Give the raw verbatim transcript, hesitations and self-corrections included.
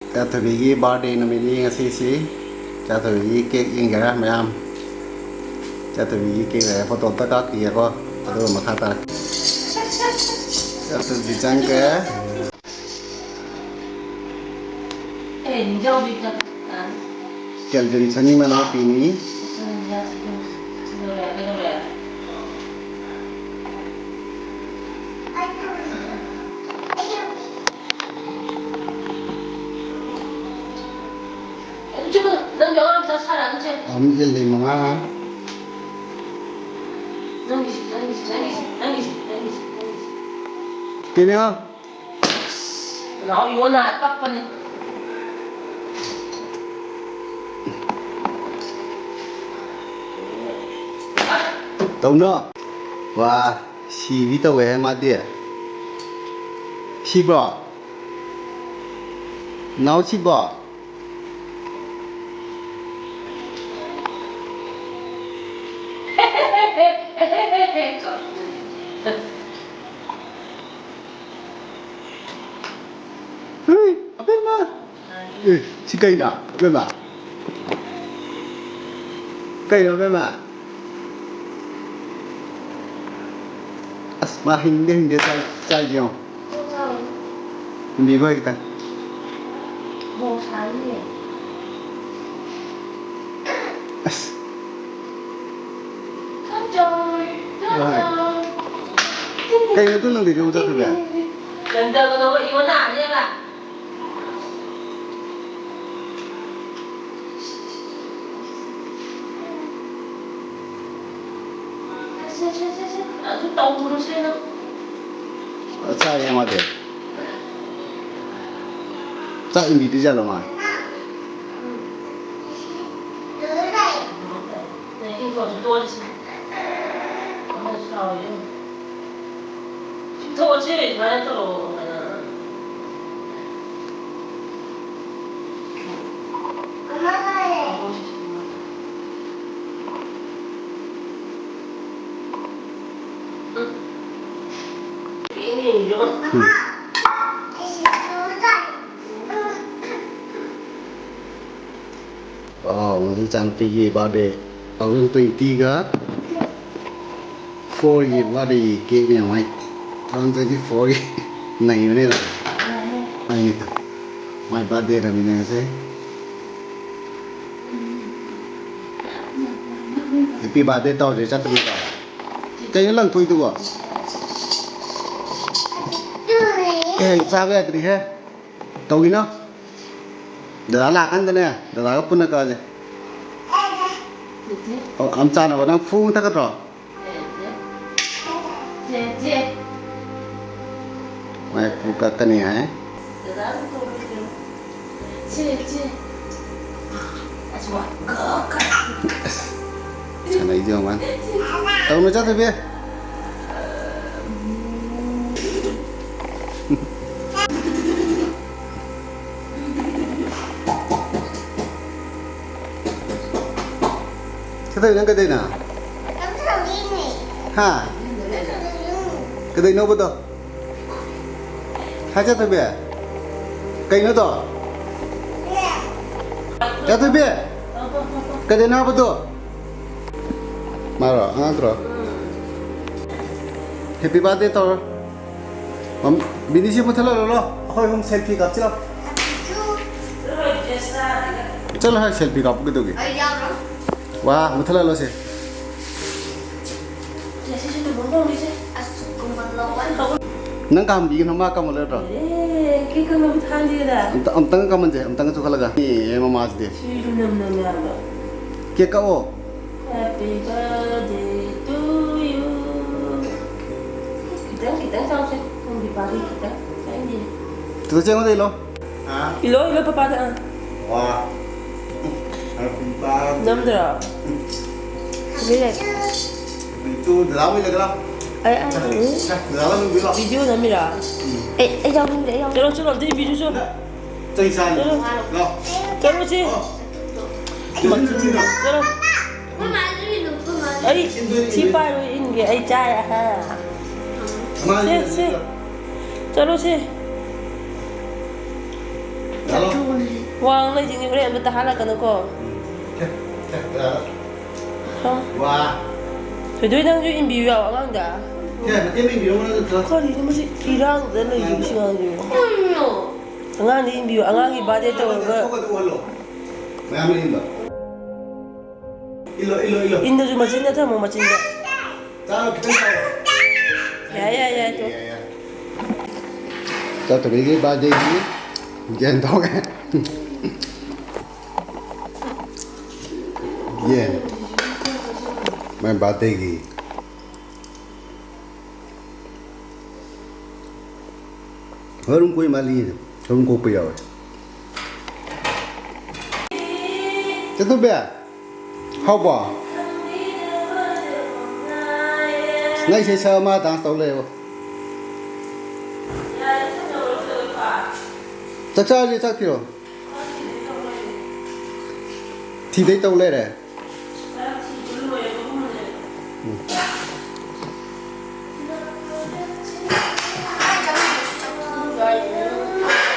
ꯏꯆꯥꯊꯣꯏꯕꯤꯒꯤ birthday ꯅꯨꯃꯤꯠꯅꯤ ꯉꯁꯤꯁꯤ꯫ ꯏꯆꯥꯊꯣꯏꯕꯤꯒꯤ cake ꯌꯦꯡꯒꯦꯔꯥ ꯃꯌꯥꯝ? ꯏꯆꯥꯊꯣꯏꯕꯤꯒꯤ cake ꯂꯩꯔꯦ, photo ꯑꯝꯇ ꯀꯥꯞꯈꯤꯒꯦꯀꯣ, ꯑꯗꯨꯒ ꯃꯈꯥ ꯇꯥꯔꯛꯀꯦ꯫ ꯏꯆꯥꯊꯣꯏꯕꯤ ꯆꯪꯈ꯭ꯔꯦ꯫ ꯑꯦ, ꯅꯤꯡꯖꯥꯎꯕꯤ ꯆꯪ-, ꯑ꯫ Kelvin ꯁꯅꯤ ꯃꯅꯥꯎꯄꯤꯅꯤ꯫ ꯎꯝ, ꯌꯥ-, ꯎꯝ, ꯀꯩꯗꯧꯔꯦ, ꯀꯩꯗꯧꯔꯦ? ꯅꯪꯒꯤ ꯑꯉꯥꯡ ꯃꯆꯥ ꯁꯥꯔꯛꯑꯅꯨꯁꯦ꯫ ꯑꯍꯨꯝ ꯍꯦꯜꯂꯦ, ꯃꯉꯥ꯫ ꯅꯪꯒꯤꯁꯤ, ꯅꯪꯒꯤꯁꯤ, ꯅꯪꯒꯤꯁꯤ, ꯅꯪꯒꯤꯁꯤ, ꯅꯪꯒꯤꯁꯤ, ꯅꯪꯒꯤꯁꯤ꯫ ꯀꯩꯅꯣ? ꯅꯅꯥꯎ ꯏꯌꯣꯟꯅ ꯀꯞꯄꯅꯤ꯫ ꯇꯧꯅꯣ꯫ ꯋꯥ, ꯁꯤꯕꯤ ꯇꯧꯋꯦꯍꯦ ꯃꯥꯗꯤ꯫ ꯁꯤꯕ꯭ꯔꯣ? ꯅꯥꯎ ꯁꯤꯕꯣ? ꯍꯨꯏ, ꯑꯕꯦꯝꯃ꯫ ꯑꯦ, ꯁꯤ ꯀꯩꯅꯣ, ꯑꯕꯦꯝꯃ? ꯀꯩꯅꯣ, ꯑꯕꯦꯝꯃ? ꯑꯁ, ꯃꯥ ꯍꯤꯡꯗꯦ, ꯍꯤꯡꯗꯦ, ꯆꯥꯏ-, ꯆꯥꯏꯁꯦ ꯌꯦꯡꯉꯣ꯫ ꯍꯤꯡꯕꯤꯈꯣ ꯈꯤꯇꯪ꯫ ꯑꯁ꯫ ꯍꯣꯏ꯫ ꯀꯩꯅꯣ ꯑꯗꯨ ꯅꯪꯗꯤ ꯀꯩꯗꯧ ꯆꯠꯈ꯭ꯔꯤꯕ? ꯂꯟꯗꯒꯗꯧꯕ ꯏꯌꯣꯟꯅꯥꯅꯦꯕ꯫ ꯁꯦ, ꯁꯦ, ꯁꯦ, ꯁꯦ, ꯁꯦ꯫ ꯑꯗꯨ ꯇꯧꯔꯨꯁꯦ ꯅꯪ꯫ ꯆꯥꯛ ꯌꯥꯝ ꯋꯥꯠꯂꯤ꯫ ꯆꯥꯛ ꯏꯟꯕꯤꯗꯣꯏꯖꯥꯠꯂꯣ ꯃꯥ? ꯎꯝ꯫ ꯅꯪ ꯏꯪꯈꯣꯜꯁꯨ ꯇꯣꯜꯂꯤꯁꯤꯅꯤ꯫ ꯑꯃꯁꯨ ꯆꯥꯎꯋꯦ ꯏꯕꯦꯝꯃ꯫ ꯆꯤꯡꯊꯣꯛꯑꯁꯦ, ꯁꯨꯃꯥꯏꯅ ꯇꯧꯔꯛꯑꯣ ꯍꯥꯏꯅ꯫ ꯎꯝ꯫ ꯄꯤꯛꯏꯅꯦ꯫ ꯎꯝ꯫ ꯑꯣ, ꯉꯁꯤ ꯏꯆꯥꯅꯨꯄꯤꯒꯤ birthday, two thousand twenty-ꯒ four-ꯒꯤ birthday cake-ꯅꯦ ꯃꯥꯏ꯫ Two thousand twenty-four-ꯒꯤ ꯅꯩꯕꯅꯦ ꯑꯗꯣ꯫ ꯑꯩ, ꯃꯥꯏ birthday-ꯔꯃꯤꯅꯦ ꯉꯁꯤ꯫ Happy birthday ꯇꯧꯔꯁꯦ ꯆꯠꯇ꯭ꯔꯤꯀꯣ꯫ ꯀꯩꯅꯣ ꯂꯪꯊꯣꯛꯏꯗꯨꯕꯣ? ꯑꯦ, ꯆꯥꯕ ꯌꯥꯗ꯭ꯔꯤꯍꯦ꯫ ꯇꯧꯒꯤꯅꯣ꯫ ꯗꯗꯥ ꯂꯥꯛꯀꯥꯟꯗꯅꯦ, ꯗꯗꯥꯒ ꯄꯨꯟꯅ ꯀꯛꯑꯁꯦ꯫ ꯑꯣ, ꯑꯝ ꯆꯥꯅꯕ ꯅꯪ ꯐꯨ ꯊꯛꯀꯗ꯭ꯔꯣ? ꯃꯥꯏ ꯐꯨ ꯀꯛꯀꯅꯤ ꯍꯥꯏ꯫ ꯁꯥꯟꯅꯩꯁꯦ ꯌꯦꯡꯉꯣ ꯃꯥꯅ꯫ ꯇꯧꯅꯨ ꯆꯠꯇꯕꯤ꯫ ꯆꯠꯇꯕꯤ ꯅꯪ ꯀꯩꯗꯧꯅꯣ? ꯍꯥ? ꯀꯩꯗꯧꯅꯣꯕꯗꯣ? ꯍꯥ, ꯆꯠꯇꯕꯤ? ꯀꯩꯅꯣ ꯇꯣ? ꯆꯠꯇꯕꯤ? ꯀꯩꯗꯧꯅꯣ ꯍꯥꯏꯕꯗꯣ? ꯃꯥꯔꯣ? ꯑꯉꯥꯡꯗꯨꯔꯣ? Happy birthday ꯇꯧꯔꯣ꯫ ꯃꯝ-, ꯕꯤꯅꯤꯁꯤ ꯃꯨꯊꯠꯍꯜꯂꯣ, ꯂꯣ꯫ ꯑꯩꯈꯣꯏ ꯑꯍꯨꯝ selfie ꯀꯥꯞꯁꯤ ꯂꯥꯎ꯫ ꯆꯠꯂꯣ ꯍꯥꯏ, selfie ꯀꯥꯞꯄꯨ ꯀꯩꯗꯧꯒꯦ? ꯑꯩ ꯌꯥꯎꯔꯣꯏ꯫ ꯋꯥ, ꯃꯨꯊꯠꯍꯜꯂꯣꯁꯦ꯫ ꯁꯦ, ꯁꯦ, ꯁꯦ, ꯇꯨꯝꯐꯝ ꯇꯧꯔꯤꯁꯦ꯫ ꯑꯁ, ꯀꯨꯝꯍꯜꯂꯣ꯫ ꯅꯪ ꯀꯥꯝꯕꯤꯒꯅꯣ, ꯃꯥ ꯀꯥꯝꯍꯜꯂꯣꯏꯗ꯭ꯔꯣ? ꯑꯦ, ꯀꯦꯛ ꯀꯥꯝꯕ ꯊꯥꯡꯁꯤꯗ꯫ ꯑꯝꯇ-, ꯑꯝꯇꯪ ꯀꯥꯝꯍꯟꯁꯦ, ꯑꯝꯇꯪ ꯆꯨꯈꯠꯂꯒ꯫ ꯑꯦ, ꯃꯃꯥꯁꯤꯗꯤ꯫ ꯁꯤꯁꯨ ꯅꯝ ꯅꯝ ꯌꯥꯕ꯫ Cake ꯀꯛꯑꯣ꯫ Happy birthday to you. ꯈꯤꯇꯪ, ꯈꯤꯇꯪ ꯆꯥꯎꯁꯦ꯫ ꯅꯪꯒꯤ party ꯈꯤꯇꯪ꯫ ꯑꯩꯗꯤ꯫ ꯇꯨ ꯆꯦꯡꯉꯣꯟꯗ ꯏꯜꯂꯣ꯫ ꯍꯥ? ꯏꯜꯂꯣ, ꯏꯜꯂꯣ, ꯄꯄꯥꯗ, ꯑꯥ꯫ ꯋꯥ꯫ Happy birthday꯫ ꯅꯝꯗ꯭ꯔꯣ? ꯎꯝ꯫ ꯍꯧꯖꯤꯛ ꯂꯩ꯫ ꯕꯤꯇꯨ, ꯗꯗꯥ ꯍꯣꯏ ꯂꯩꯒꯦ ꯂꯥꯎ꯫ ꯑꯩ, ꯑꯩ, ꯎꯝ꯫ ꯁꯦ, ꯗꯗꯥ ꯍꯣꯏ ꯂꯩꯒꯦ ꯂꯥꯎ꯫ Video ꯅꯝꯃꯤꯔꯣ? ꯎꯝ꯫ ꯑꯩ, ꯑꯩ ꯌꯥꯎꯅꯤꯡꯗꯦ, ꯑꯩ ꯌꯥꯎꯅꯤꯡꯗꯦ꯫ ꯆꯠꯂꯣ, ꯆꯠꯂꯣ, ꯑꯝꯇ video ꯆꯠꯂꯣ꯫ ꯅ-, ꯆꯩ ꯆꯥꯅꯤ꯫ ꯆꯠꯂꯣ꯫ ꯂꯥꯎ꯫ ꯆꯠꯂꯣꯁꯤ꯫ ꯑꯣ꯫ ꯆꯠꯂꯣ꯫ ꯑꯩ ꯁꯤ ꯄꯥꯏꯔꯣꯏ, ꯏꯟꯒꯦ, ꯑꯩ ꯆꯥꯏ, ꯑꯍ꯫ ꯁꯦ, ꯁꯦ꯫ ꯆꯠꯂꯣ ꯁꯦ꯫ ꯋꯥꯡ ꯂꯩꯁꯤꯅꯤ, ꯍꯣꯔꯦꯟ ꯑꯃꯨꯛ ꯇꯥꯍꯜꯂꯛꯀꯅꯨꯀꯣ꯫ ꯍꯥ? ꯋꯥ꯫ ꯊꯣꯏꯊꯣꯏ, ꯅꯪꯁꯨ ꯏꯟꯕꯤꯌꯨ ꯌꯥꯎ ꯑꯉꯥꯡꯗ꯫ ꯁꯦ, ꯃꯇꯦꯡ ꯏꯟꯕꯤꯔꯝꯃꯣ ꯅꯪꯁꯨ꯫ ꯀꯔꯤꯅꯣ ꯃꯁꯤ ꯏꯔꯥꯡꯗ ꯂꯩꯔꯤꯕꯁꯤ ꯑꯉꯥꯡꯁꯤꯕꯨ? ꯑꯉꯥꯡꯗ ꯏꯟꯕꯤꯌꯨ, ꯑꯉꯥꯡꯒꯤ ꯕꯥꯔꯗꯦ ꯇꯧꯔꯒ꯫ ꯁꯣꯛꯀꯗ ꯎꯍꯜꯂꯣ꯫ ꯃꯌꯥꯝꯅ ꯏꯟꯕ꯫ ꯏꯜꯂꯣ, ꯏꯜꯂꯣ, ꯏꯜꯂꯣ꯫ ꯏꯟꯗꯁꯨ ꯃꯆꯤꯟꯗ ꯊꯝꯃꯣ, ꯃꯆꯤꯟꯗ꯫ ꯆꯥꯔꯣ, ꯈꯤꯇꯪ ꯆꯥꯔꯣ꯫ ꯌꯥꯏ, ꯌꯥꯏ, ꯌꯥꯏ, ꯇꯣ꯫ ꯌꯥꯏ, ꯌꯥꯏ꯫ ꯆꯠꯇꯕꯤꯒꯤ ꯕꯥꯔꯗꯦꯒꯤ ꯌꯦꯟ ꯊꯣꯡꯉꯦ꯫ ꯌꯦꯟ꯫ ꯃꯥꯏ ꯕꯥꯔꯗꯦꯒꯤ꯫ ꯃꯔꯨꯝ ꯀꯣꯏ ꯃꯥꯜꯂꯤ꯫ ꯃꯔꯨꯝ ꯀꯣꯛꯄ ꯌꯥꯎꯋꯦ꯫ ꯆꯠꯇꯨꯕꯦ꯫ ꯍꯥꯎꯕ꯫ ꯅꯪ ꯏꯁꯩ ꯁꯛ ꯑꯃ ꯗꯥꯟꯁ ꯇꯧ ꯂꯩꯌꯣ꯫ ꯆꯥꯛ ꯆꯥꯔꯁꯤ, ꯆꯥꯛ ꯊꯤꯔꯣ꯫ ꯊꯤꯗꯩ ꯇꯧ ꯂꯩꯔꯦ꯫ ꯎꯝ꯫